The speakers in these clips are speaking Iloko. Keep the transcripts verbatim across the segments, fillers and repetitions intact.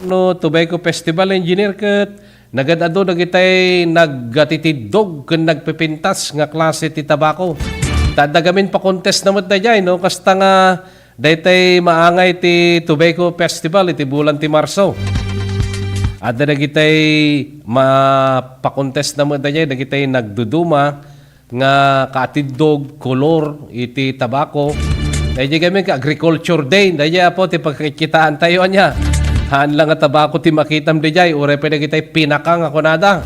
no, Tobacco Festival Engineer ket nagad-adu dagitay naggatitiddog ken nagpipintas nga klase ti tabako. Ta adda gamin pa-contest na met daydiay, no? Kasta nga daytay maangay ti Tobacco Festival iti bulan ti Marso. Adda dagitay mapakontes na met daydiay, dagitay nagduduma nga kaatiddog, kolor iti tabako. Daydiay gamin ka Agriculture Day, daydiay apo ti pagkitaantayo ania. Haan la nga tabako ti makitam daydiay, uray pay dagitay pinaka nga kunada.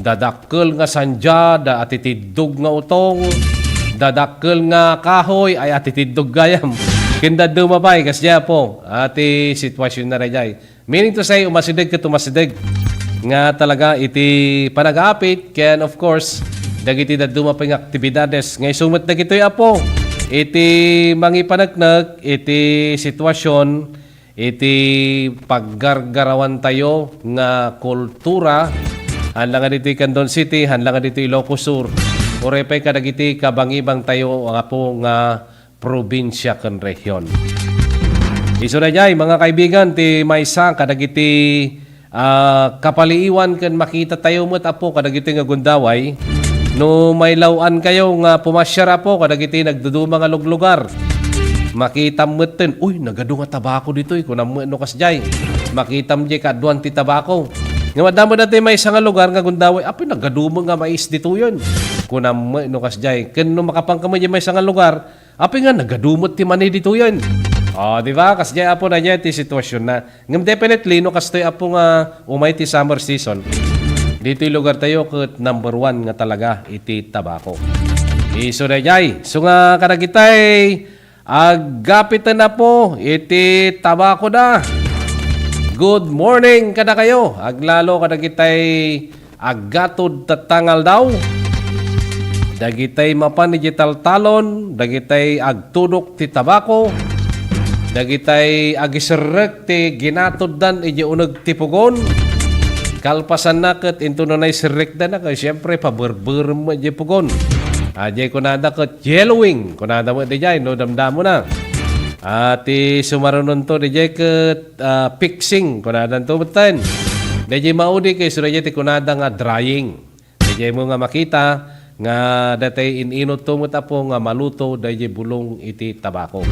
Dadak dakkel nga sandya, da atitiddog nga utong, dadakkel nga kahoy, ay atitiddog gayam. Ken dadduma pay, kasdiay apo, a, ti sitwasyon na daydiay. Meaning to say, umasideg ket umasideg nga talaga iti panagaapit, ken of course, dagiti dadduma pay nga aktibidades. Nga isu met dagitoy apo, iti mangipaneknek, iti sitwasyon, iti paggargarawantayo nga kultura, haan la nga ditoy Candon City, haan la nga ditoy Ilocos Sur, uray pay kadagiti kabangibangtayo nga apo nga probinsia ken rehion. Isu daydiay, mga kaibigan, ti maysa kadagiti ah, kapaliiwan ken makitatayo met, apo, kadagitoy nga gundaway. No mailaw-ankayo nga pumasiar, apo, kadagitoy nagduduma nga luglugar, makitam metten, "Uy, nagadu nga tabako ditoy," kunam met no kasdiay. Makitam diay kaaduan ti tabako. Ngem adda met daytoy maysa nga lugar nga gundaway, "Apay, nagadu met nga mais ditoyen," kunam met no kasdiay. Ken no makapanka met diay maysa nga lugar, "Apay nga, nagadu met ti mani ditoyen." O, di ba? Kasdiay, apo, daydiay ti sitwasyon na. Ngem definitely, no kastoy, apo, nga umay ti summer season, ditoy lugar tayo ket number one nga talaga iti tabako. Isu daydiay. Isu nga kadagitay aggapiten, apo, iti tabako da. Good morning kadakayo. Aglalo kadagitay aggatod tatta nga aldaw. Dagitay mapan iti taltalon, dagitay agtudok ti tabako, dagitay agiserrek ti ginatoddan iti uneg ti pugon. Kalpasanna ket intono naiserrekda na, ket siempre, paberberem met iti pugon. Adiay kunada ket yellowing, kunada met diay, no, damdamona. A, ti sumarunonto diay ket ah, fixing, kunadanto metten. Daydiay maudi ket isu daydiay ti kunada nga drying. Daydiay mo nga makita nga daytoy in-inutto met, apo, nga maluto daydiay bulong iti tabako.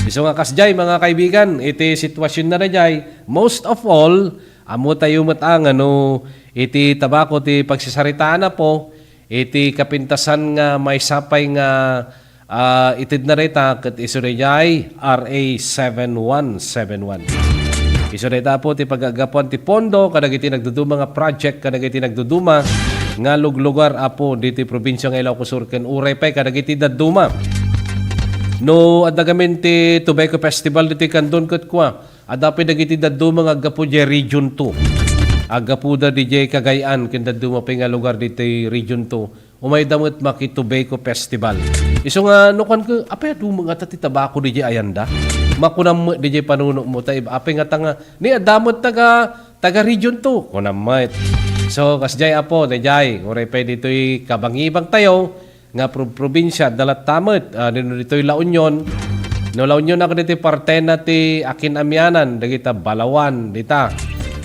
Isu nga kasdiay, mga kaibigan, iti sitwasyon na daydiay, most of all, ammo tayo met a nga no iti tabako ti pagsasaritaan, apo, iti kapintasan nga maysa pay nga, ah, itedna dayta ket isu daydiay R A seven one seven one. Isu dayta, apo, ti pagagapuan ti pondo kadagiti nagduduma nga project kadagiti nagduduma nga luglugar, apo, ditoy probinsia nga Ilocos Sur ken uray pay kadagiti dadduma. No adda gamin ti Tobacco Festival ditoy Candon ket kua, adda pay dagiti dadduma nga aggapu diay Region two. Aggapuda diay Cagayan ken dadduma pay nga lugar ditoy Region two. Umayda met maki-Tobacco Festival. Isu nga no kuanko, "Apay adu met ngata ti tabako diay ayanda?" Makunam met diay panunotmo ta ib-, apay ngata nga, "Ni adda met taga, taga Region two." Kunam met. So, kasdiay, apo, daydiay, uray pay ditoy kabangibangtayo, nga prob-, probinsia, adda latta met, ah, dino ditoy La Union. No La Union, apo, ditoy partena ti akin-amianan, dagita Balawan, dita,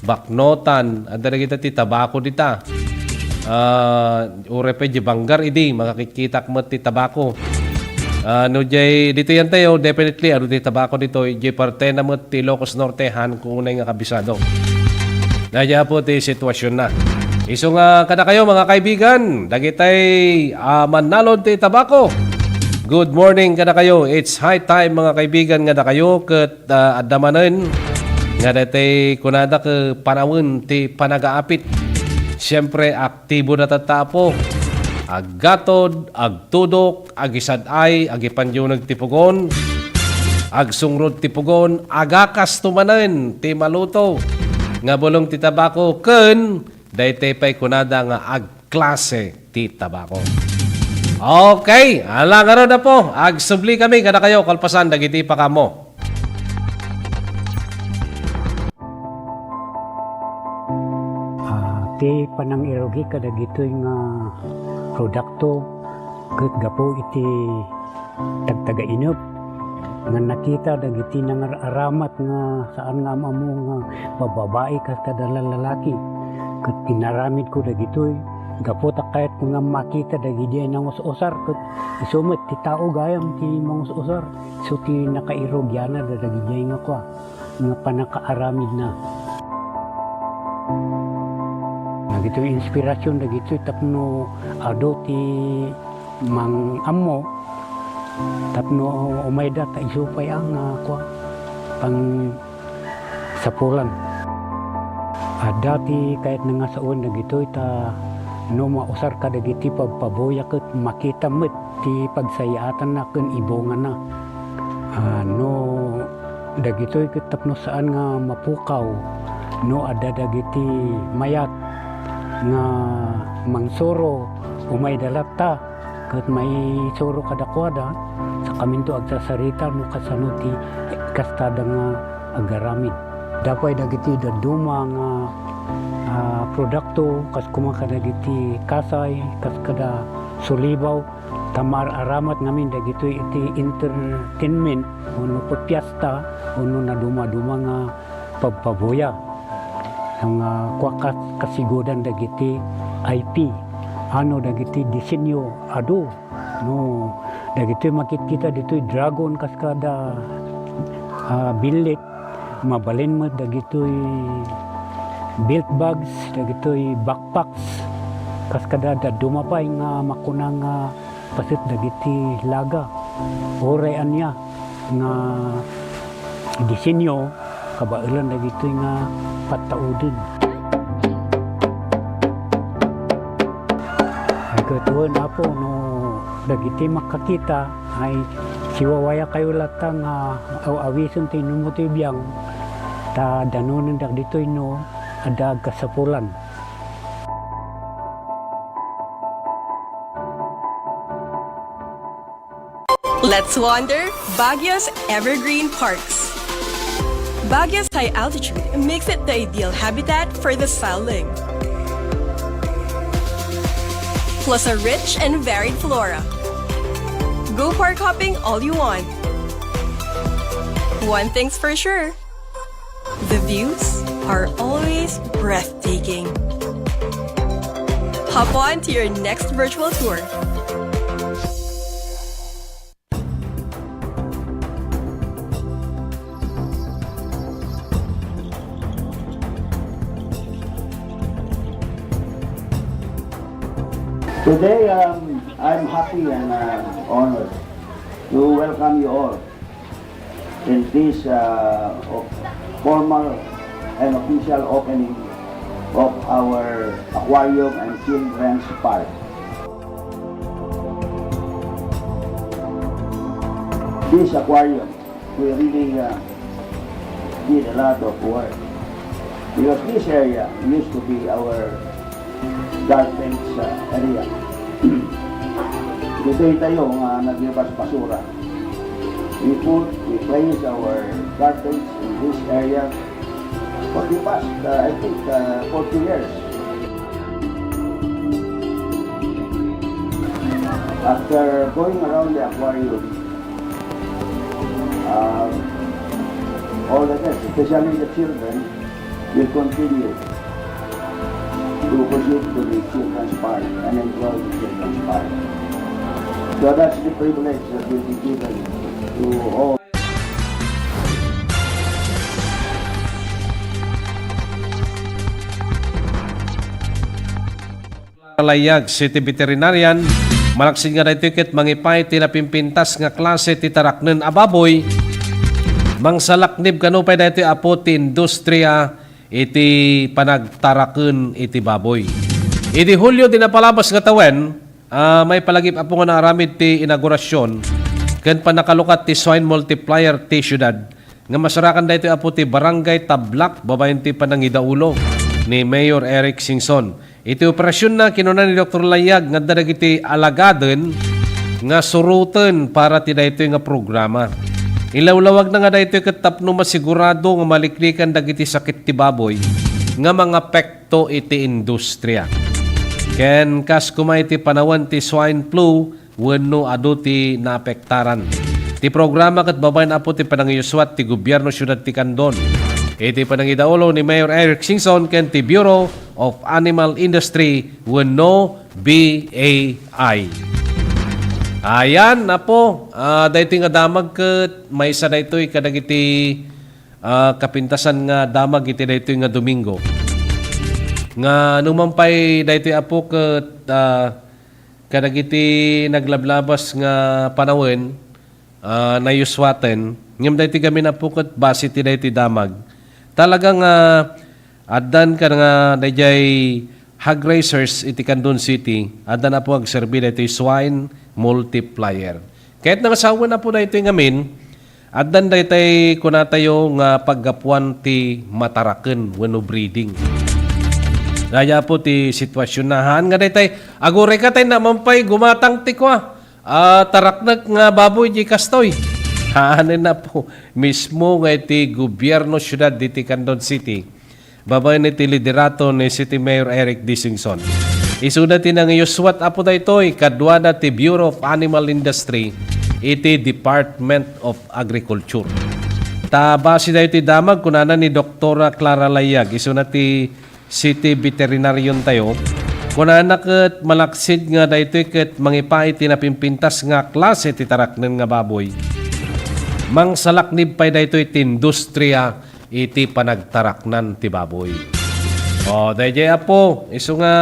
Baknotan, adda dagita ti tabako dita. Ah, uray pay diay Bangar idi, makakitkitak met ti tabako. Ah, no diay, ditoy yan tayo, definitely, adu ti tabako ditoy, diay partena met ti Ilocos Norte, haanko unay nga kabisado. Daydiay, apo, ti sitwasyon na. Isu nga kadakayo, mga kaibigan, dagitay, ah, mannalon ti tabako. Good morning kadakayo. It's high time, mga kaibigan, nga dakayo ket, ah, adda manen nga daytay kunada ket panawen ti panagaapit. Siempre, aktibo data, apo. Aggatod, agtudok, agisad-ay, agipandiuneg ti pugon, agsungrod ti pugon, agakasto manen ti maluto nga bulong ti tabako ken daytoy pay kunada nga agklase ti tabako. Okay, ala ngarud, apo, agsubli kami kadakayo kalpasan dagiti pakamo. Ah, ti panangirugi kadagitoy nga produkto ket gapu iti tagtagainep. Nga nakita dagiti nangar-aramat nga saan nga am-ammo nga bababai kas kada lalaki. Ket inaramidko dagitoy, gapu ta kayatko nga makita dagidiay nangus-usar, ket isu met ti tao gayam ti mangus-usar. Isu ti nakairugianna dagijay nga kua, nga pannakaaramidna. Dagitoy inspirasyon dagitoy tapno adu ti mang-ammo tapno umayda ta isu pay a nga kua, pangsapulan. Adda ti kayatna nga sawen dagitoy ta no mausar kadagiti pabpabuya ket makita met ti pagsayaatanna ken ibungana. Ah, no dagitoy ket tapno saan nga mapukaw, no adda dagiti mayat nga mangsuro, umayda latta ket maisuro kadakuada, sakaminto agsasarita no kasano ti kastada nga agaramid. Adda pay dagiti dadduma nga, ah, produkto, kas koma kadagiti kasay, kas kada sulibaw, ta maar-aramat ngamin dagitoy iti entertainment, wenno piesta, wenno nadumaduma nga pabpabuya. Nga kua kas-, kasigudan dagiti I P, ano dagiti disenyo adu. No, dagitoy makitkita ditoy dragon kas kada, ah, billit, mabalin met dagitoy belt bags, dagitoy backpacks, kas kada dadduma pay nga makuna nga paset dagiti laga. Uray ania nga disenyo, kabaelan dagitoy nga pattauden. Ay, ket wen, Apo, no dagiti makakita, ay, siwawayakayo latta nga aw-awisen ti inummo ti biang, ta danonen dagitoy no adda agkasapulan. Let's wander Baguio's evergreen parks. Baguio's high altitude makes it the ideal habitat for the silent, plus a rich and varied flora. Go park hopping all you want. One thing's for sure, the views are always breathtaking. Hop on to your next virtual tour. Today, um, I'm happy and, uh, honored to welcome you all in this, uh, of-, formal and official opening of our aquarium and children's park. This aquarium, we really, uh, did a lot of work because this area used to be our garbage, uh, area. Ditoy tayo nga naglabas basura. We put, we place our garbage in this area for the past, uh, I think, uh, forty years. After going around the aquarium, uh, all the guests, especially the children, will continue to proceed to the children's park and enjoy the children's park. So that's the privilege that will be given to all. Layag City Veterinarian, malaksid nga daytoy ket mangipay ti napimpintas nga klase ti taraknen a baboy. Mangsalaknib kano pay daytoy, Apo, ti industria iti panagtaraken iti baboy. Idi Hulio ti napalabas nga tawen, ah, maipalagip, Apo, nga naaramid ti inaugurasyon ken pannakalukat ti swine multiplier ti siudad nga masarakan daytoy, Apo, ti Barangay Tablak babaen ti panangidaulo ni Mayor Eric Singson. Iti operasionna, kinuna ni Doktor Layag nga adda dagiti alagaden nga suroten para ti daytoy nga programa. Ilawlawagna nga daytoy ket tapno masigurado nga maliklikan dagiti sakit ti baboy nga mangapekto iti industria. Ken kas koma iti panawen ti swine flu wenno adu ti naapektaran. Ti programa ket babaen, Apo, ti panangiyuswat ti Gobierno Siudad ti Candon iti panangidaulo ni Mayor Eric Singson ken ti Bureau of Animal Industry wenno B A I. Ayan, Apo, ah, daytoy nga damag ket maysa daytoy kadagiti, ah, kapintasan nga damag iti daytoy nga Domingo. Nga numan pay daytoy, Apo, ket, ah, kadagiti naglablabas nga panawen, ah, nayuswaten. Ngem daytoy gamin, Apo, ket base ti daytoy damag. Talaga nga addan ka nga dayjay hog raisers iti Candon City, addan, Apo, agserbi daytoy swine multiplier. Ket nangasawen, Apo, daytoy ngamin, addan daytay kunatayo nga paggapuan ti mataraken wenno breeding. Daya, Apo, ti sitwasyon na haan nga daytay, aguray ka tay naman pay gumatang ti kua, ah, taraknek nga baboy di kastoy. Haanen, Apo, mismo nga iti gobierno siudad diti Candon City, babaen iti liderato ni City Mayor Eric Disingson. Isuna ti nangiyuswat, Apo, daytoy kaduada ti Bureau of Animal Industry iti Department of Agriculture. Ta base daytoy damag, kunana ni Doktora Clara Layag, isuna ti city veterinarian tayo, kunana ket malaksid nga daytoy ket mangipaay ti napimpintas nga klase ti taraknen nga baboy. Mangsalaknib pay daytoy ti industria iti panagtaraknan ti baboy. O, dayjay, Apo, isu nga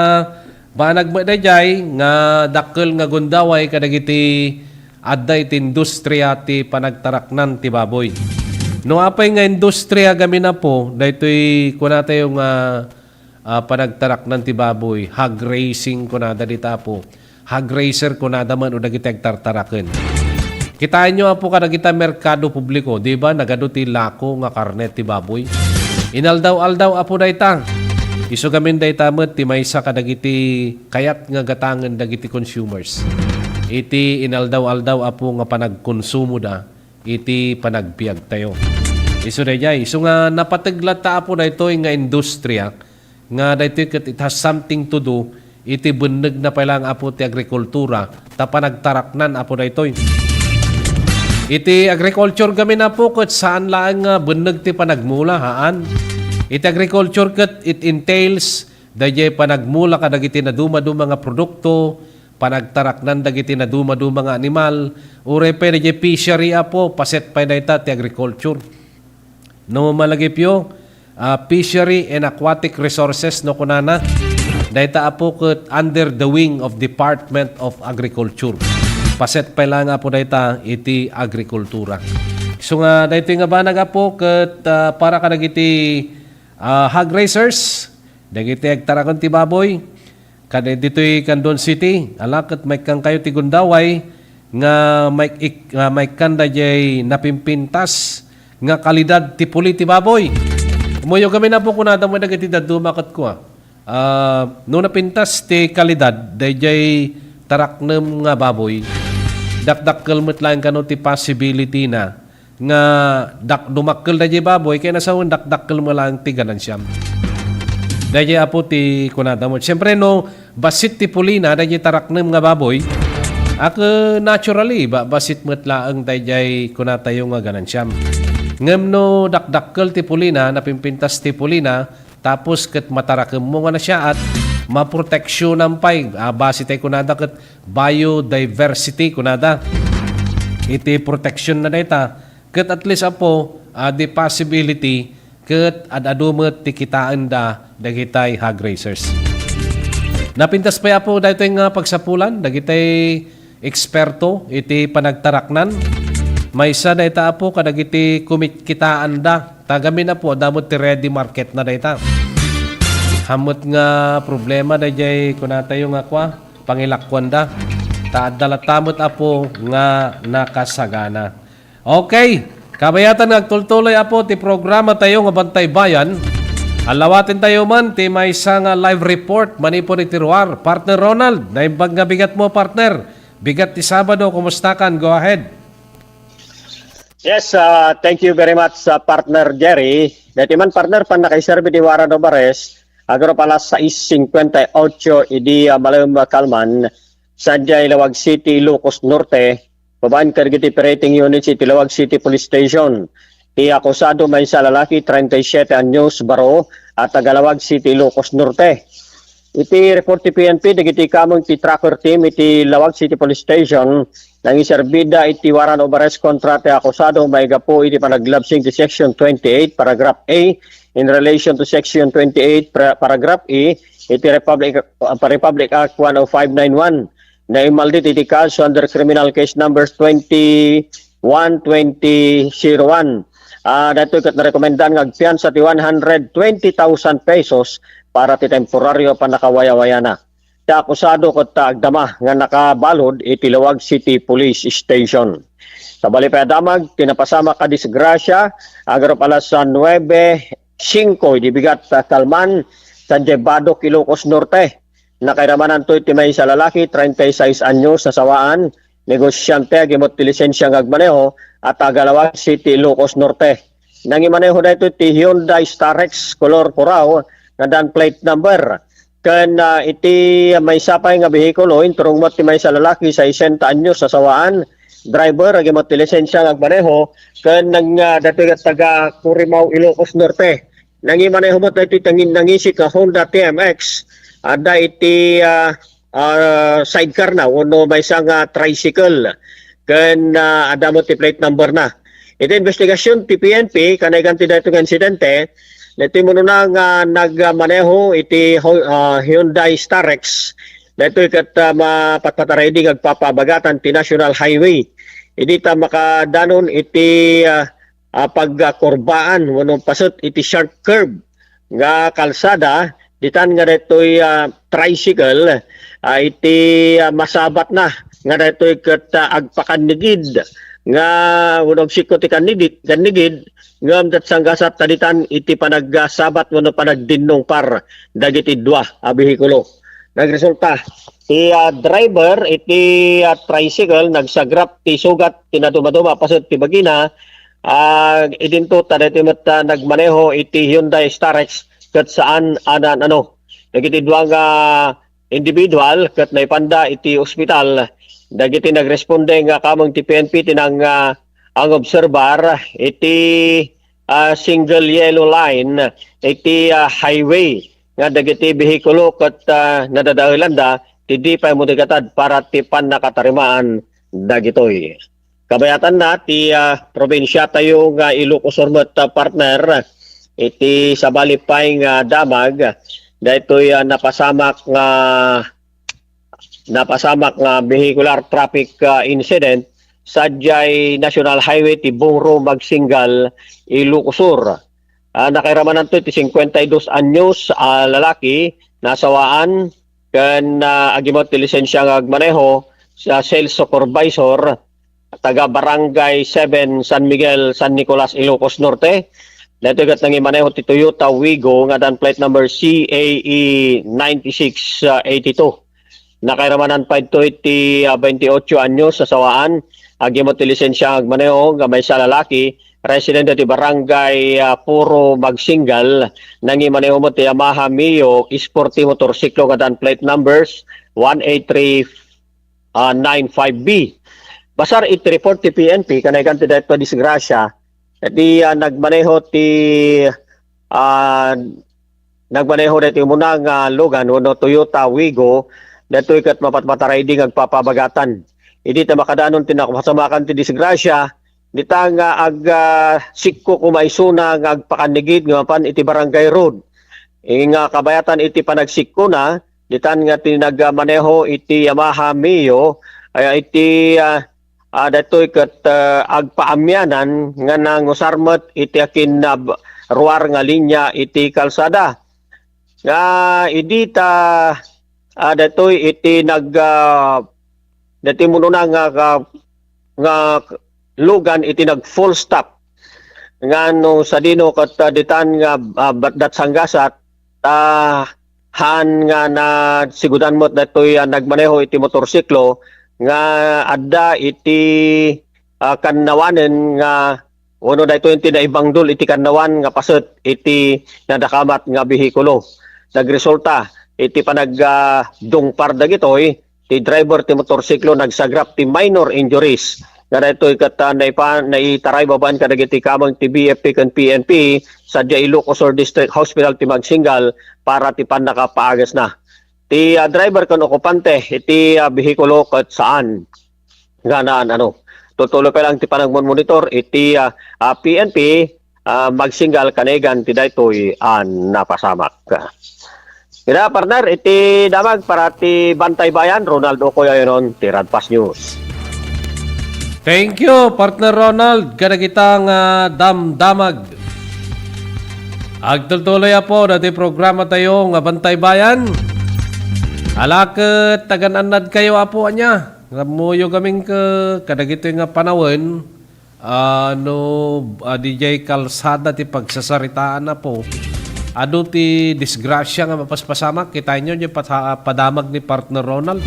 banag met dayjay nga dakkel nga gundaway kadagiti adda iti industria ti panagtaraknan ti baboy. No apay nga industria gamin, Apo, daytoy kunatayo nga, ah, panagtaraknan ti baboy, hog raising kunada dita, Apo. Hog raiser kunada man o dagiti agtartaraken. Kitaenyo, Apo, kadagita merkado publiko, di ba, nagadu ti lako nga karne ti baboy? Inaldaw-aldaw, Apo, dayta. Isu gamin dayta met ti maysa kadagiti kayat nga gatangen dagiti consumers iti inaldaw-aldaw, Apo, nga panagkonsumoda iti panagbiagtayo. Isu dayjay, isu nga napateg latta, Apo, daytoy nga industria nga daytoy ket it has something to do iti bennegna pay laeng, Apo, ti agrikultura, ta panagtaraknan, Apo, daytoy. Iti agriculture gamin, Apo, ket saan laeng nga benneg ti panagmula, haan. Iti agriculture ket it entails dayjay panagmula kadagiti nadumaduma nga produkto, panagtaraknan dagiti nadumaduma nga animal, uray pay dayjay fishery, Apo, paset pay dayta ti agriculture. No malagipyo, ah, Fishery and Aquatic Resources, no, kunana, dayta, Apo, ket under the wing of Department of Agriculture. Paset pay laeng, Apo, dayta iti agrikultura. Isu nga daytoy nga banag, Apo, ket, ah, para kadagiti, ah, hog raisers, dagiti agtaraken ti baboy, kada ditoy Candon City, ala ket maikkankayo ti gundaway nga maik-, ik-, nga maikkan dayjay napimpintas nga kalidad ti puli ti baboy. Umuyo kami na po kunada mo dagiti dadduma ket kua. Ah, no napintas ti kalidad dayjay taraknem nga baboy, dakdakkel met laeng kano ti possibility na nga dak-, dumakkel dayjay baboy, ken nasawen dakdakkel met laeng ti ganansiam. Dayjay, Apo, ti kunada mo. Siyempre, no, bassit ti pulina, dayjay taraknem nga baboy, ak, naturally, ba-, bassit met laeng dayjay kunatayo nga ganansiam. Ngem no dakdakkel ti pulina, napimpintas ti pulina, tapos ket matarakemmo nga nasiaat, maproteksionan pay, ah, base tay kunada ket biodiversity kunada. Iti protection na dayta, ket at least, Apo, ah, the possibility ket ad-adu met ti kitaenda dagitay hog raisers. Napintas pay, Apo, daytoy nga pagsapulan dagitay eksperto iti panagtaraknan. Maysa dayta, Apo, kadagiti kumitkitaanda. Ta gamin, Apo, adda met ti ready market na dayta. Hammet nga problema dayjay kunatayo nga kua, pangilakuanda. Ta adda latta met, Apo, nga nakasagana. Okay. Kabayatan nga agtultuloy, Apo, ti programa tayo nga Bantay Bayan. Alawaten tayo man ti maysa nga live report manipud iti ruar. Partner Ronald, naimbag nga bigat mo, partner. Bigat ti Sabado, kumusta kan? Go ahead. Yes, ah, thank you very much, ah, partner Jerry. Dati man, partner, pan nakaiserbi di Warren Obares, agro alas sais cincuenta y ocho idi, ah, Malem Kalman, sa Lawag City, Ilocos Norte, babaen kadagiti operating units iti Laoag City Police Station. Ti akusado maysa a lalaki, treinta y siete anyos, baro, a taga Laoag City, Ilocos Norte. Iti report ti P N P, dagiti kameng ti tracker team iti Laoag City Police Station, nangiserbida iti warrant of arrest kontra ti akusado maigapu iti panaglabsing ti Section twenty-eight, paragraph A, in relation to Section twenty-eight, pra-, paragraph E, iti Republic, uh, Republic Act one oh five nine one. Naimaldit iti kaso under criminal case numbers twenty-one twenty zero one. Ah, daytoy ket narekomendaan nga agpiansa ti one hundred twenty thousand pesos para ti temporario a pannakawayawayana. Ti akusado ket agdama nga nakabalud iti Laoag City Police Station. Sabali pay a damag ti napasamak a disgrasya, agarup alas nuebe singko idi bigat, ah, kalman, sadiay Badoc, Ilocos Norte. Nakairamananto iti maysa a lalaki, treinta y seis anyos, nasawaan, negosyante, agimut ti lisensia nga agmaneho, a taga Laoag City, Ilocos Norte. Nangimaneho daytoy ti Hyundai Starex color purao nga adan plate number. Ken, ah, iti maysa pay nga behikulo, inturong met ti maysa a lalaki, sesenta anyos, nasawaan, driver, agimut ti lisensia nga agmaneho, ken nang, ah, daytoy nga taga Corimao, Ilocos Norte. Nangimaneho met daytoy ti nangin-, nangisik nga Honda T M X. Adda iti, ah, ah, sidecar na wenno maysa nga tricycle. Ken, ah, adda met ti plate number na. Iti investigasyon ti P N P, kanaygan ti daytoy nga insidente, daytoy umuna nga nagmaneho iti Ho-, ah, Hyundai Starex. Daytoy ket, ah, mapatpataraidi nga agpapabagatan ti National Highway. Idi ta makadanon iti, ah, ah, pagkurbaan wenno paset iti sharp curve nga kalsada, ditan nga daytoy, ah, tricycle, ah, iti, ah, masabatna nga daytoy ket, ah, agpakannigid nga wenno agsikko ti kannigid, kannigid, ngem dat sanggasat ta ditan iti panagsabat wenno panagdinnungpar dagiti dua a behikulo. Nagresulta ti, ah, driver iti, ah, tricycle nagsagrap ti sugat ti nadumaduma paset ti bagina. Ah, idinto ta daytoy met, ah, nagmaneho iti Hyundai Starex ket saan a naan-ano. Dagiti dua nga individual ket naipanda iti ospital. Dagiti nagresponde nga kameng ti P N P ti nang, ah, angobserbar iti, ah, single yellow line iti, ah, highway nga dagiti behikulo ket, ah, nadadaelanda ti di pay mudigatad para ti pannakatarimaan dagitoy. Kabayatanna ti, ah, probinsiatayo nga Ilocos Sur met, ah, partner, iti sabali pay nga damag, daytoy, ah, napasamak nga, napasamak nga vehicular traffic, ah, incident sadiay National Highway ti Bungro, Magsingal, Ilocos Sur. Ah, nakairamananto iti cincuenta y dos anyos a lalaki, nasawaan, ken, ah, agimut ti lisensia nga agmaneho, sa sales supervisor, taga Barangay seven, San Miguel, San Nicolas, Ilocos Norte. Daytoy ket nangimaneho ti Toyota Wigo nga adan plate number C A E nine six eight two. Nakairamanan pay ditoy ti, ah, twenty-ocho anyos a sawaan, agimut ti lisensia nga agmaneho nga maysa a lalaki, residente ti Barangay, ah, Puro Magsingal, nangimaneho met ti Yamaha Mio Sporty motorsiklo nga adan plate numbers one eight three, ah, nine five B. Basar iti report ti P N P, kanaygan ti daytoy a disgrasya, iti, ah, nagmaneho ti, ah, nagmaneho daytoy umuna nga lugan wenno Toyota Wigo, daytoy ket mapatpataraidi nga agpapabagatan. Idi ta makadanon ti nakapasamakan ti disgrasya, dita nga ag, ah, sikko koma isuna nga agpakannigid nga mapan iti barangay road. Nga kabayatan iti panagsikkona, ditan nga ti nagmaneho iti Yamaha Mio, ay iti, ah, ah, daytoy ket, ah, agpaamianan nga nangusar met iti akin, ah, b-, ruar nga linya iti kalsada. Nga idi ta, ah, daytoy iti nag, ah, daytoy umuna nga, nga, nga lugan iti nag full stop. Nga no sadino ket, ah, ditan nga, ah, bat-, dat sanggasat, ta haan nga nasigudan met daytoy a nagmaneho iti motorsiklo nga adda iti, ah, kannawanen nga wenno daytoy ti naibangdol iti kannawan nga paset iti nadakamat nga behikulo. Nagresulta iti panag, ah, dungpar dagitoy ti driver ti motorsiklo nagsagrap ti minor injuries. Nga daytoy ket, ah, naipa-, naitaray babaen kadagiti kameng ti B F P ken P N P sadiay Ilocos Sur District Hospital ti magsinggal para ti pannakapaagasna. Ti, ah, driver ken okupante iti, ah, behikulo ket saan nga naan-ano. Tutuloy pay lang ti panagmonitor iti, ah, ah, P N P, ah, magsinggal kanegan ti daytoy a napasamak. Ida, partner, iti damag para ti Bantay Bayan, Ronald Ocoy Ayonon, ti Radpas News. Thank you, partner Ronald, kadagita nga damdamag. Agtultuloy, Apo, dati programa tayo nga Bantay Bayan. Ala ket tagan-annad kayo, Apo, anya. Rammuyo gamin ke kadagitoy nga panawen, ah, no, ah, dijay kalsada ti pagsasaritaan, Apo. Adu ti disgrasya nga mapaspasamak, kitaenyo, dijay pata-, padamag ni partner Ronald.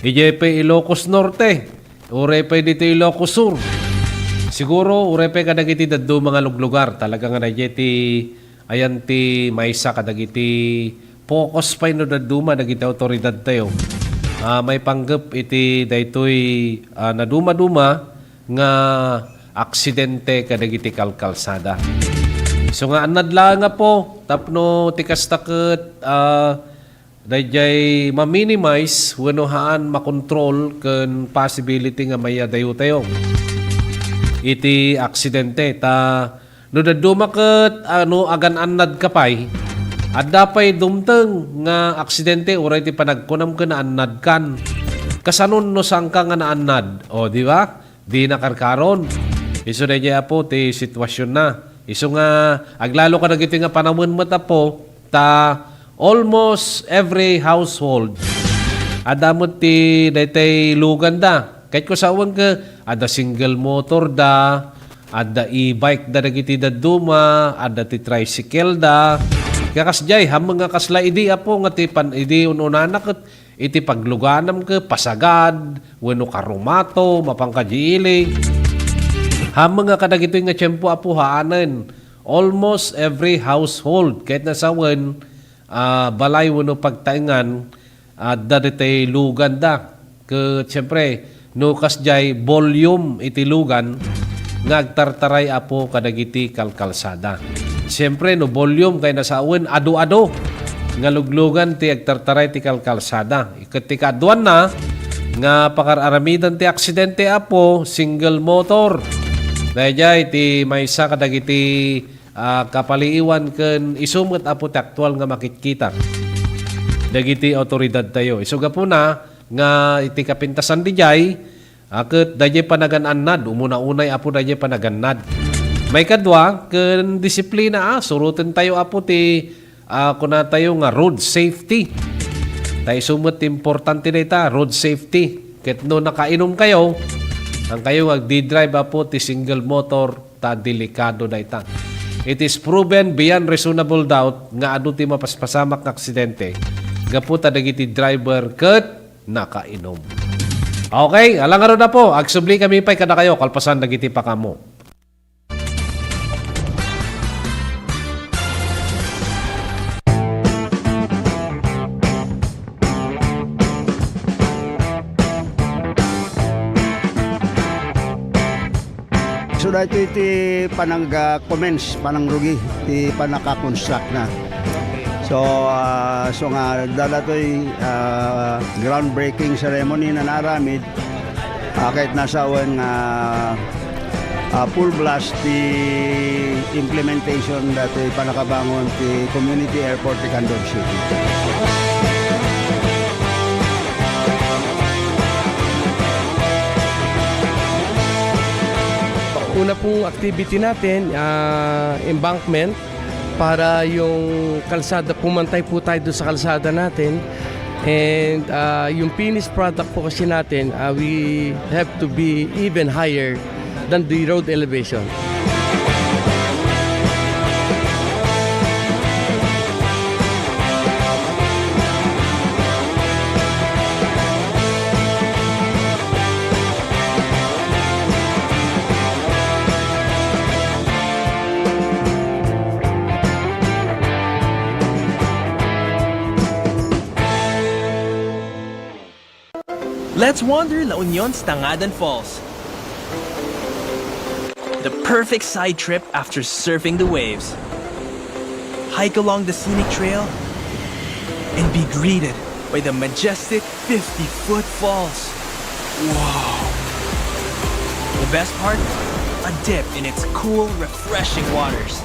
Dijay pay Ilocos Norte, uray pay ditoy Ilocos Sur. Siguro, uray pay kadagiti dadduma nga luglugar, talaga nga dijay ti Ayan ti maysa kadagiti focus pay no dadduma dagiti awtoridadtayo. Ah, maipanggep iti daytoy, ah, naduma-duma nga aksidente kadagiti kalkalsada. Isu nga annad laeng, Apo, tapno ti kasta ket, ah, daydiay ma-minimize wenno haan makontrol ken possibility nga mayadayotayo iti aksidente. Ta no dadduma ket, ah, no agan-annadka pay, adda pay dumteng nga aksidente uray ti panagkunam ken naannadkan. Kasanon no saanka nga naannad? O, di ba? Dina karkaron. Isu daydiay, Apo, ti situasionna. Isu nga aglalo kadagitoy nga panawen met, Apo, ta almost every household adda met ti daytoy luganda. Ket ko sawen ket adda single motor da, adda e-bike da dagiti dadduma, adda ti tricycle da. Kakasdiay, hammeng nga kasla idi, Apo, nga ti pan-, idi un-unana ket iti pagluganam ket pasagad wenno karumato, mapan kadi ili. Hammeng nga kadagitoy nga tiempo, Apo, haanen. Almost every household, ket no sawen, ah, balay wenno pagtaengan, adda ditoy luganda. Ket siempre, no kasdiay, volume iti lugan nga agtartaray, Apo, kadagiti kalkalsada. Siempre, no volume kay no sawen, adu-adu nga luglugan ti agtartaray ti kalkalsada. Ket ti kaaduanna nga pakar-aramidan ti aksidente, Apo, single motor. Daydiay ti maysa kadagiti, ah, kapaliiwan ken isu met, Apo, ti aktual nga makitkita dagiti awtoridadtayo. Isu gapuna nga iti kapintasan daydiay, a, ket daydiay panagan-annad, umuna-unay, Apo, daydiay panagan-annad. Maikadua, ken disiplina, a, surotentayo, Apo, ti, a, kunatayo nga road safety. Ta isu met ti importante dayta, road safety. Ket no nakainumkayo, haankayo nga agdi-drive, Apo, ti single motor, ta delikado dayta. It is proven beyond reasonable doubt nga adu ti mapaspasamak nga aksidente gapu ta dagiti driver ket nakainom. Okay, ala ngarud, Apo, agsubli kami pay kadakayo kalpasan dagiti pakamo. So, daytoy ti panang-, ah, commence, panangrugi ti pannaka-construct na. So, ah, so nga, adda daytoy, ah, groundbreaking ceremony nga naaramid, ah, ket no sawen nga, ah, full blast ti implementation daytoy pannakabangon ti community airport ti Candon City. Una pong activity natin, ah, embankment para yung kalsada, pumantay po tayo doon sa kalsada natin. And, ah, yung finished product po kasi natin, ah, we have to be even higher than the road elevation. Let's wander La Union's Tangadan Falls. The perfect side trip after surfing the waves. Hike along the scenic trail and be greeted by the majestic fifty-foot falls. Wow! The best part? A dip in its cool, refreshing waters.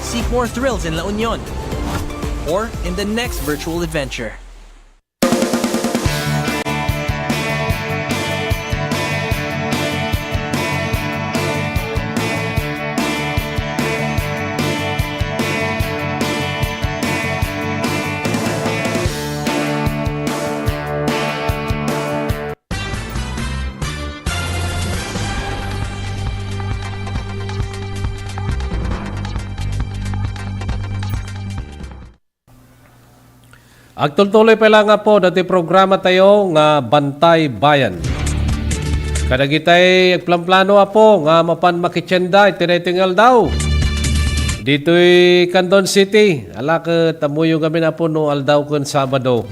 Seek more thrills in La Union or in the next virtual adventure. Agtultuloy pay laeng, Apo, dati programa tayo nga Bantay Bayan. Kadagitay agplanplano, Apo, nga mapan makitienda iti daytoy nga aldaw. Ditoy Candon City, ala ket ammoyo ngamin, Apo, no aldaw ken Sabado.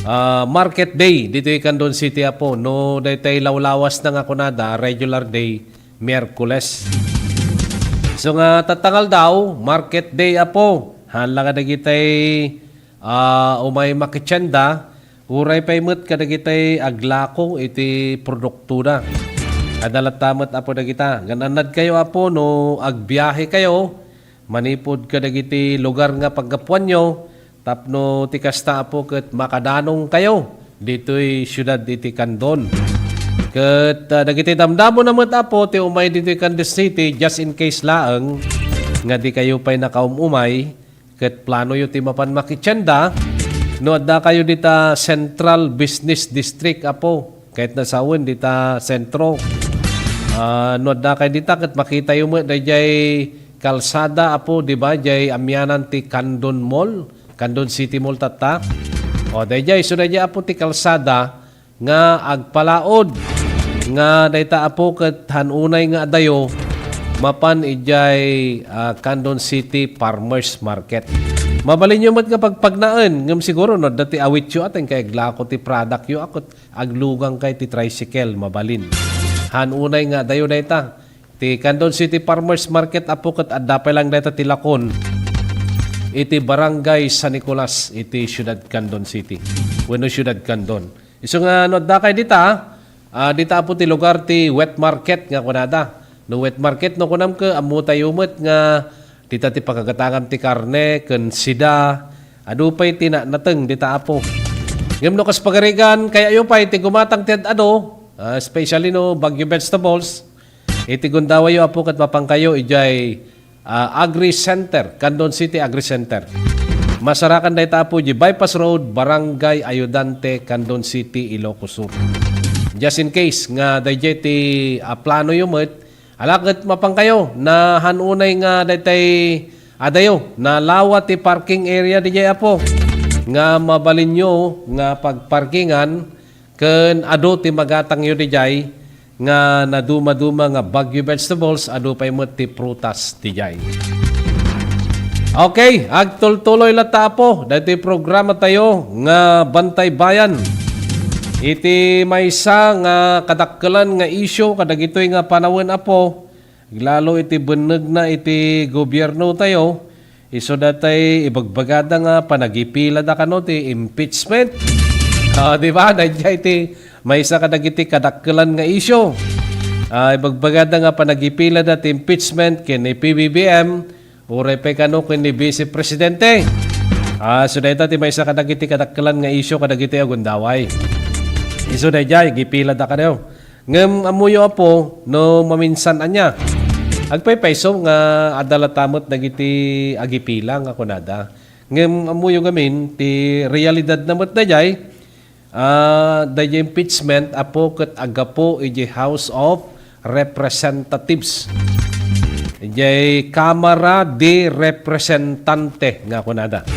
Ah, market day ditoy Candon City, Apo, no daytay lawlawasna nga kunada, regular day, Miyerkules. So nga tatta nga aldaw, market day, Apo. Haan la kadagitay, ah, umay makitienda, uray pay met kadagitay aglako iti produktoda. Adda latta met, Apo, dagita. Ngan-annadkayo, Apo, no agbiahekayo manipud kadagiti lugar nga paggapuanyo, tapno ti kasta, Apo, ket makadanongkayo ditoy siudad iti Candon. Ket, ah, dagiti damdamona met, Apo, ti umay ditoy Candon City, just in case laeng nga dikayo pay nakaum-umay, ket planoyo ti mapan makitienda, no addakayo dita Central Business District, Apo, ket nasawen dita sentro. Ah, no addakayo dita, ket makitayo met daydiay kalsada, Apo, di ba, diay amianan ti Candon Mall, Candon City Mall tatta. O, daydiay, so daydiay, Apo, ti kalsada nga agpalaod nga dayta, Apo, ket han unay nga adayo mapan idiay, ah, Candon City Farmers Market. Mabalinyo met nga pagpagnaen, ngem siguro no adda ti awityo, aten kay aglako ti productyo, a, ket aglugang kay ti tricycle, mabalin. Han unay nga adayo dayta. Ti Candon City Farmers Market, Apo, ket adda pay lang dayta ti lakon iti Barangay San Nicolas iti Siudad Candon City, wenno Siudad Candon. Isu nga no addakay dita, ah, dita, Apo, ti lugar ti wet market nga kunada. No wet market, no kunam, ket ammotayo met nga dita ti pagagatangam ti karne ken sida. Adu pay ti na-, nateng dita, Apo. Ngem no kas pagarigan, kayatyo pay ti gumatang ti ad-adu, ah, especially no Baguio vegetables, iti gundawayyo, Apo, ket mapankayo idiay, ah, Agri Center, Candon City Agri Center. Masarakan dayta, Apo, idiay Bypass Road, Barangay Ayudante, Candon City, Ilocos Sur. Just in case nga daydiay ti, ah, planoyo met, ala ket mapankayo, na han unay nga daytay adayo, nalawa ti parking area didiay, Apo, nga mabalinyo nga pagparkingan, ken adu ti magatangyo didiay nga nadumaduma nga Baguio vegetables, adu pay met ti prutas didiay. Okay, agtultuloy latta, Apo, daytoy programa tayo nga Bantay Bayan. Iti maysa nga kadakkelan nga isyu kadagitoy nga panawen, Apo, lalo iti bennegna iti gobierno tayo, isu datay ibagbagada nga panagipilada kano ti impeachment. Ah, di ba? Daydiay ti maysa kadagiti kadakkelan nga isyu. Ah, ibagbagada nga panagipilada ti impeachment ken ni P B B M, uray pay kano ken ni Vice Presidente. Ah, so dayta ti maysa kadagiti kadakkelan nga isyu kadagiti agundaway. Isu daydiay, gipilada kano. Ngem ammoyo, Apo, no maminsan ania. Agpaypayso nga adda latta met dagiti agipila nga kunada. Ngem ammoyo ngamin ti realidadna met daydiay, ah, daydiay impeachment, Apo, ket aggapu idiay House of Representatives. Idiay Kamara de Representante nga kunada.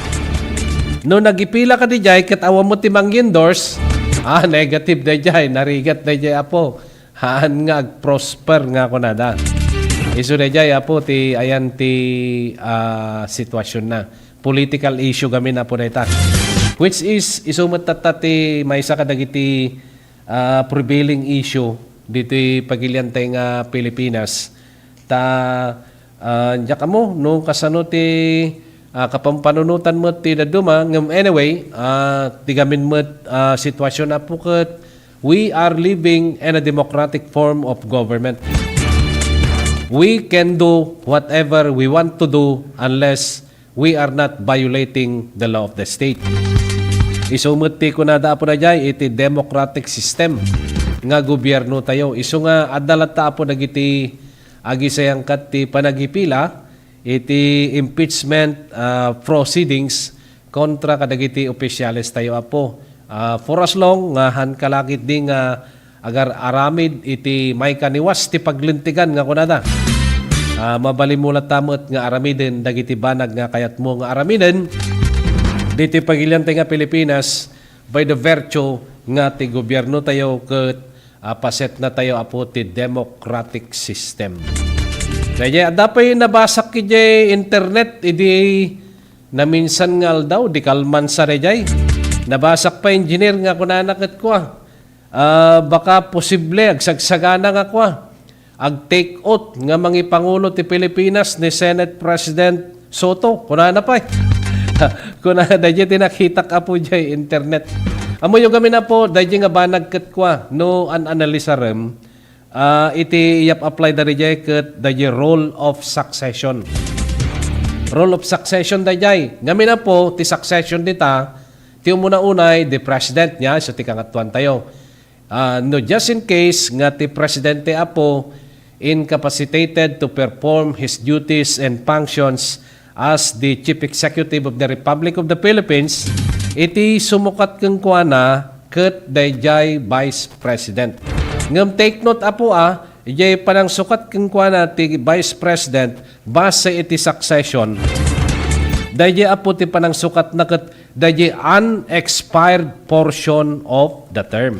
No nagipila ka didiay ket awan met ti mang-endorse, ah, negative daydiay, narigat daydiay, Apo. Haan nga agprosper nga kunada. Isu daydiay, Apo, ti ayan ti, ah, sitwasionna. Political issue gamin, Apo, dayta. Which is, isu met tatta ti maysa kadagiti, ah, prevailing issue ditoy pagiliantay nga Pilipinas. Ta, ah, diak ammo no kasano ti, ah, kapampanunotan met ti dadduma. Ngem anyway, ah, ti gamin met, ah, sitwasyon, Apo, ket we are living in a democratic form of government. We can do whatever we want to do unless we are not violating the law of the state. Isu met ti kunada, Apo, daydiay iti democratic system nga gobierno tayo. Isu nga adda latta, Apo, dagiti agisayangkat ti panagipila iti impeachment, ah, proceedings kontra kadagiti opisyales tayo, Apo. Ah, for as long nga han kalakit di nga agar-aramid iti maikaniwas ti paglentigan nga kunada. Ah, mabalinmo latta met nga aramiden dagiti banag nga kayatmo nga aramiden diti pagiliantay nga Pilipinas by the virtue nga ti gobierno tayo ket, ah, pasetna tayo, Apo, ti democratic system. Daydiay, adda pay nabasak idiay internet idi naminsan nga aldaw, di kalman sa daydiay. Nabasak pa, engineer, nga kunana ket kua, ah, baka posible agsagsagana nga kua, ag-take oath nga mangipangulo ti Pilipinas ni Senate President Soto. Kunana pay. Kuna, daydiay ti nakitak, Apo, diay internet. Ammoyo gamin, Apo, daydiay nga banag ket kua, no an-analisarem, ah, iti iyap-apply da daydiay ket daydiay rule of succession. Rule of succession daydiay. Ngamin, Apo, ti succession dita, ti umuna unay, the president niya, isu ti kangatoan tayo. Ah, no, just in case nga ti presidente, Apo, incapacitated to perform his duties and functions as the Chief Executive of the Republic of the Philippines, iti sumukat kenkuana ket daydiay Vice President. Ngem take note, Apo, ah, idiay panangsukat kenkuana ti Vice President base iti succession, daydiay, Apo, ti panangsukatna ket daydiay unexpired portion of the term.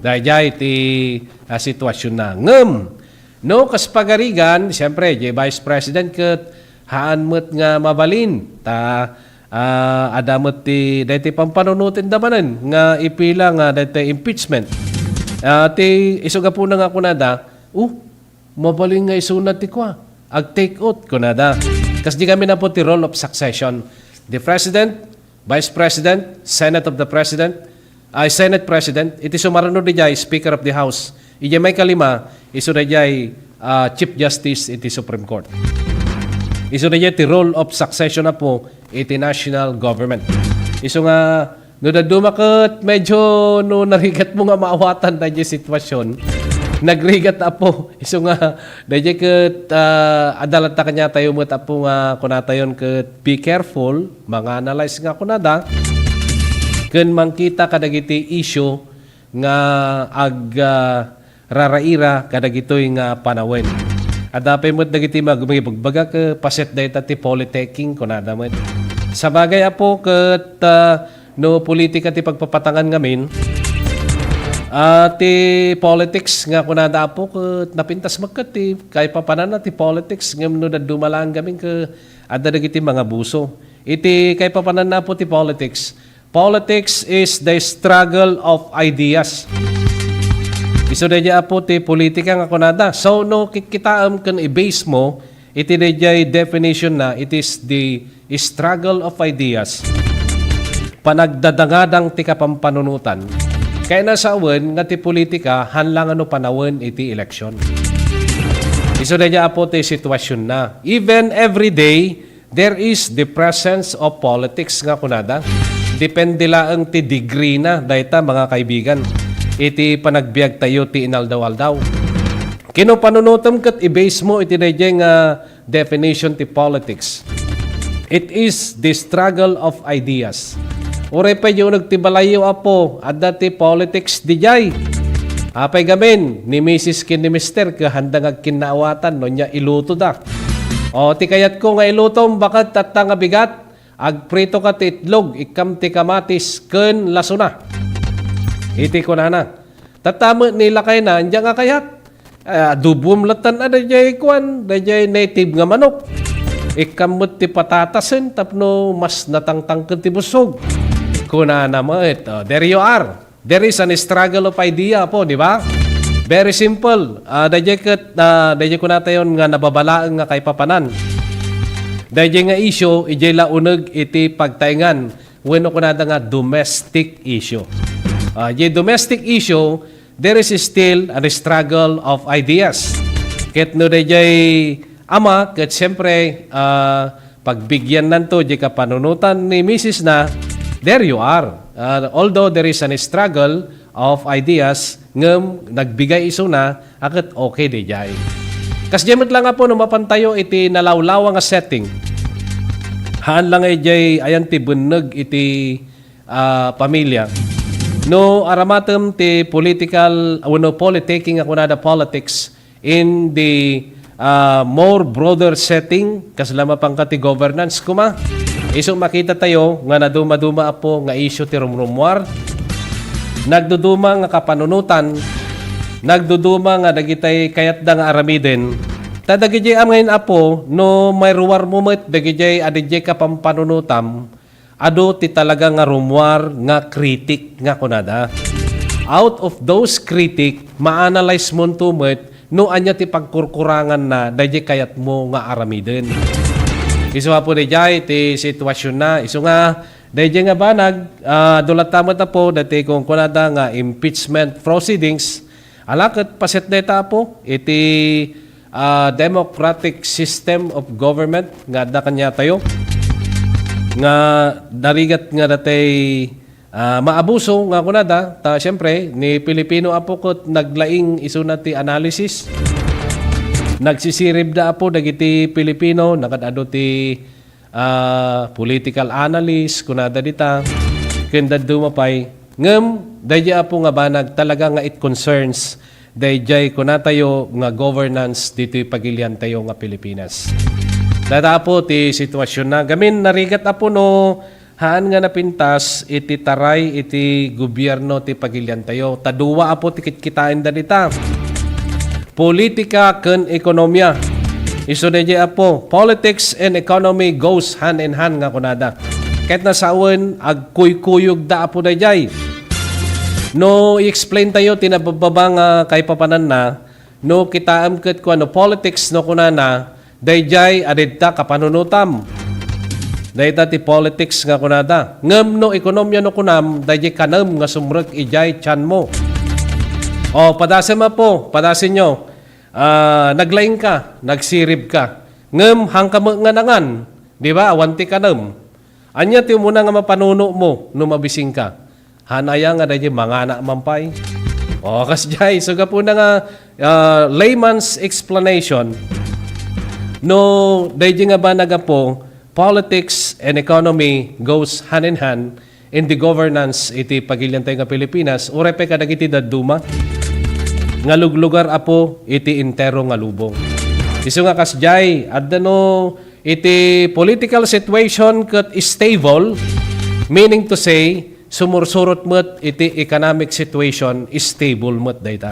Daydiay ti, ah, sitwasyon na. Ngem, no, kas pagarigan, siyempre, diay Vice President ket haan met nga mabalin. Ta, ah, adda met ti, daytoy pampanunoten da manen nga ipila nga daytoy impeachment. Ah, ti isu gapuna nga kunada, "Oh, mabalin nga isuna ti kua, ag-take oath," kunada. Kasdi gamin, Apo, ti rule of succession. The President, Vice President, Senate of the President, ay, Senate President, iti sumaruno daydiay, Speaker of the House. Idiay maikalima, isu daydiay, ah, Chief Justice iti Supreme Court. Isu daydiay ti rule of succession, Apo, iti national government. Isu nga, no dadduma ket medyo no narigatmo nga maawatan daydiay sitwasyon, nagrigat, Apo. Isu nga, daydiay ket, ah, adda latta kaniatayo met, Apo, nga kunatayon ket be careful, manga-analyze nga kunada, ken mangkita kadagiti issue nga ag-, ah, raraira kadagitoy nga panawen. Adda pay met dagiti mag-, mangibagbaga ket paset dayta ti politicking, kunada met. Sabagay, Apo, ket, ah, no politika ti pagpapatangan ngamin, ah, ti politics nga kunada, Apo, ket napintas met ket ti kaipapananna ti politics ngem no dadduma laeng ngamin ket adda dagiti mangabuso. Iti kaipapananna, Apo, ti politics, politics is the struggle of ideas. Isu daydiay, Apo, ti politika nga kunada. So, no kitkitaem ken i-base mo iti daydiay definition na, it is the struggle of ideas. Panagdadangadang ti kapampanunotan. Kayatna sawen nga ti politika, haan la nga no panawen iti eleksyon. Isu daydiay, Apo, ti sitwasyon na. Even every day, there is the presence of politics nga kunada. Depende laeng ti degree na dayta, mga kaibigan, iti panagbiag tayo ti inaldaw-aldaw. Kino panunutem ket i-base mo iti daydiay nga definition ti politics. It is the struggle of ideas. Uray pay di uneg ti balayyo, Apo, adda ti politics didiay. Apay gamin, ni misis ken ni mister, ket handa nga agkinnaawatan no nia ilutoda. O, ti kayatko nga ilutom, baket tatta nga bigat, agprito ka ti itlog, ikkam ti kamatis, ken lasona. Iti kunana. Tatta met ni lakayna, ania nga kayat? Ah, adoboem lattan a daydiay kuan, daydiay native nga manok. Ikkam met ti patatasen tapno mas natangtangken ti busog. Kunana met, oh, there you are. There is an struggle of idea, Apo, di ba? Very simple. Ah, dayjay ket, ah, dayjay kunatayon nga nababalaeng nga kaipapanan. Dayjay nga issue, ijay la uneg iti pagtaengan. Wenno kunada nga domestic issue. Ah, ijay domestic issue, there is still a struggle of ideas. Ket no dayjay ama, ket siyempre, ah, pagbigyannanto di kapanunotan ni misis na, there you are. Ah, although there is an struggle of ideas, ngem nagbigay isuna, a ket okay dayjay. Kasdiay met la nga po no mapantayo iti nalawlawa nga setting. Haan la nga idiay ayan ti benneg iti, ah, pamilya. No aramatem ti political, wenno politicking a kunada, politics in the, ah, more broader setting, kasla mapanka ti governance koma. Isu makita tayo nga naduma-duma, Apo, nga issue ti rumrumuar. Nagduduma nga kapanunotan, nagduduma nga dagitay kayatda nga aramiden. Ta dagiti amin, Apo, no mairuarmo met dagiti a didiay kapampanunotam, adu ti talaga nga rummuar nga critic nga kunada. Out of those critic, ma-analyze monto met no ania ti pagkurkuranganna dayjay kayatmo nga aramiden. Isu, Apo, dayjay ti situasionna. Isu nga, dayjay nga banag, ah, adu latta met, Apo, daytoy kunkunada nga impeachment proceedings. Ala ket paset dayta, Apo, iti, ah, democratic system of government nga adda kaniatayo, nga narigat nga daytay, ah, maabuso nga kunada, ta siyempre, ni Pilipino, Apo, ket naglaing isuna ti analysis. Nagsisiribda, Apo, dagiti Pilipino, nagad-adu ti ah, political analyst, kunada dita, ken dadduma pay. Ngem, dayjay, Apo, nga banag talaga nga it concerns dayjay kunatayo nga governance ditoy pagiliantayo nga Pilipinas. Dayta, Apo, ti situasionna. Gamin, narigat, Apo, no haan nga napintas iti taray iti gobierno ti pagiliantayo. Ta dua, Apo, ti kitkitaenda dita. Politika ken ekonomia. Isu dayjay, Apo, politics and economy goes hand in hand nga kunada. Ket nasawen, agkuykuyogda, Apo, dayjay. No i-explain tayo ti nabababa nga kaipapananna, no kitaem ket kuano politics no kunana, dayjay a dita kapanunotam. Dayta ti politics nga kunada. Ngem no ekonomia no kunam, dayjay kanem nga sumrek idiay tianmo. O, padasem, Apo, padasenyo. Ah, naglaing ka, nagsirib ka. Ngem hangka met nga nangan, di ba? Awan ti kanem. Ania ti umuna nga mapanuno mo no mabising ka? Haan aya nga dayjay mangana man pay? O, kasdiay, so gapuna nga, ah, layman's explanation, no dayjay nga banag, Apo, politics and economy goes hand in hand in the governance iti pagiliantayo nga Pilipinas, uray pay kadagiti dadduma nga luglugar, Apo, iti entero nga lubong. Isu nga kasdiay, adda no iti political situation ket stable, meaning to say, sumursurot met iti economic situation, stable met dayta.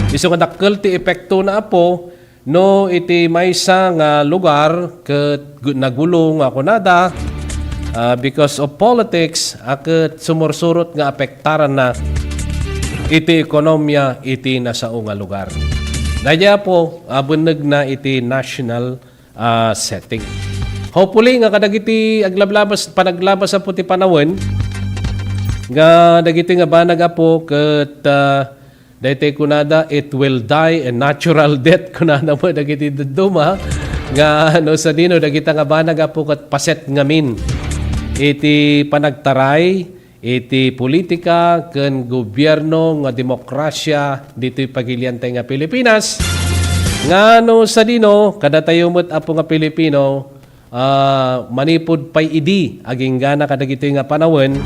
Isu nga dakkel ti epektona, Apo, no iti maysa nga lugar ket gu-, nagulo nga kunada, ah, because of politics, a ket sumursurot nga apektaranna iti ekonomia iti nasao nga lugar. Dayjay, Apo, a bennegna iti national ah, setting. Hopefully nga kadagiti aglablabas, panaglabas, Apo, ti panawen, nga dagiti nga banag, Apo, ket, ah, daytoy kunada, it will die a natural death, kunada mo dagiti dadduma, nga no sadino dagita nga banag, Apo, ket paset ngamin iti panagtaray iti politika ken gobierno nga demokrasia ditoy pagiliantay nga Pilipinas, nga no sadino, kadatayo met, Apo, nga Pilipino, ah, manipud pay idi aginggana kadagitoy nga panawen,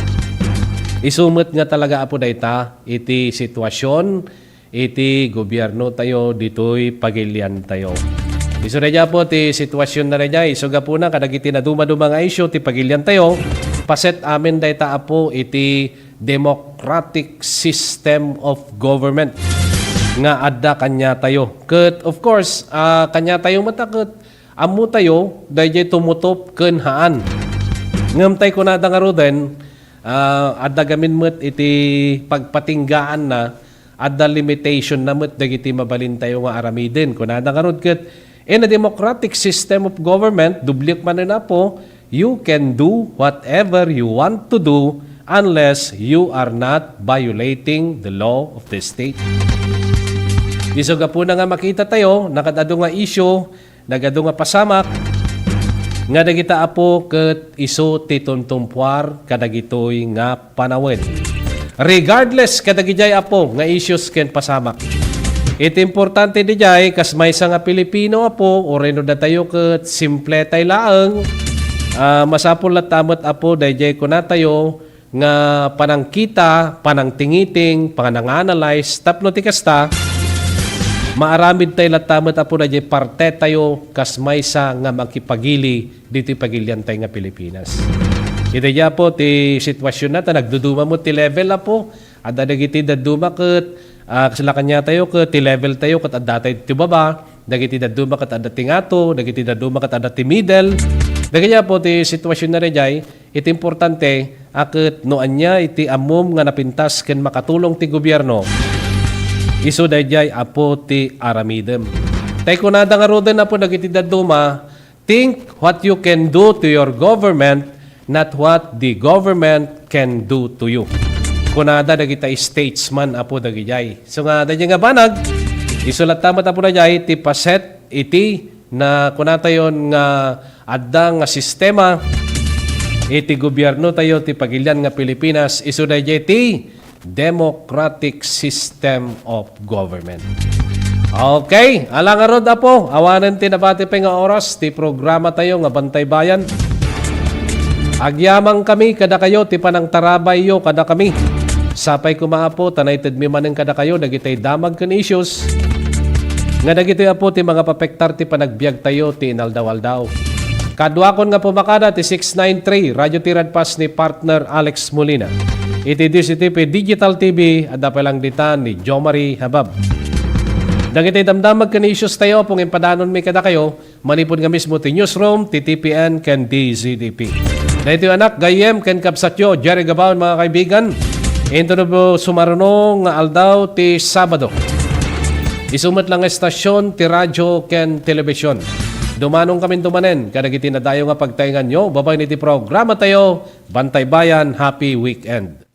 isu met nga talaga, Apo, dayta iti situasion iti gobiernotayo ditoy pagiliantayo. Isu daydiay, Apo, ti situasionna daydiay. Isu gapuna kadagiti naduma-duma nga isyu ti pagiliantayo, paset amin dayta, Apo, iti democratic system of government nga adda kaniatayo. Ket, of course, ah, kaniatayo met a ket ammotayo daydiay tumutop ken haan. Ngem tay kunada ngaruden, Ah, adda gamin met iti pagpatinggaanna, adda limitation na met dagiti mabalintayo nga aramiden. Kunada ngarud ket, "In a democratic system of government," dubliek manen, Apo, "you can do whatever you want to do unless you are not violating the law of the state." Isu gapuna nga makita tayo, nagadu nga issue, nagadu nga pasamak, nga dagita, Apo, ket isu ti tuntumpuar kadagitoy nga panawen. Regardless kadagidiay, Apo, nga issues ken pasamak. Iti importante didiay, kas maysa nga Pilipino, Apo, uray no datayo ket simple tay laeng, ah, masapul latta met, Apo, daydiay kunatayo nga panangkita, panangtingiting, panang-analyze, tapno ti kasta, maaramid tay latta met, Apo, daydiay parte tayo kas maysa nga makipagili ditoy pagiliantay nga Pilipinas. Iti diay, Apo, ti sitwasyon na, ta nagduduma met ti level, Apo. Adda dagiti dadduma ket, ah, kasla kaniatayo ket ti level tayo ket adda tay ti baba, dagiti dadduma ket adda ti ngato, dagiti dadduma ket adda ti middle. Dagiti, Apo, ti sitwasyon na daydiay, iti importante, a ket no ania iti ammom nga napintas ken makatulong ti gobierno, isu daydiay, Apo, ti aramidem. Tay kunada ngaruden, Apo, dagiti dadduma, "Think what you can do to your government, not what the government can do to you." Kunada dagita statesman, Apo, dagidiay. So nga, daydiay nga banag, isu latta met, Apo, daydiay ti paset iti na kunatayon nga adda nga sistema iti gobierno tayo ti pagilian nga Pilipinas, isu daydiay ti democratic system of government. Okay, ala ngarud, Apo, awanen ti nabati pay nga oras ti programa tayo nga Bantay Bayan. Agyamankami kadakayo ti panangtarabayyo kadakami. Sapay koma, Apo, ta naitedmi manen kadakayo dagitay damag ken issues nga dagitoy, Apo, ti mangapapektar ti panagbiag tayo ti inaldaw-aldaw. Kaduakon nga pumakada ti six nine three Radio Tirad Pas ni partner Alex Molina. Iti D Z T P Digital T V, adda pay lang dita ni Jomari Habab. Dagiti damdamag ken issues tayo, Apo, nga impadanonmi kadakayo, manipud nga mismo ti newsroom ti T P N ken D Z T P. Daytoy anak, gayyem ken kabsatyo, Jerry Gabaon, mga kaibigan. Inton no sumaruno nga aldaw ti Sabado, isu met lang nga estasyon ti radyo ken telebisyon. Dumanonkaminto manen kadagiti nadayo nga pagtaenganyo babaen iti programa tayo, Bantay Bayan. Happy weekend.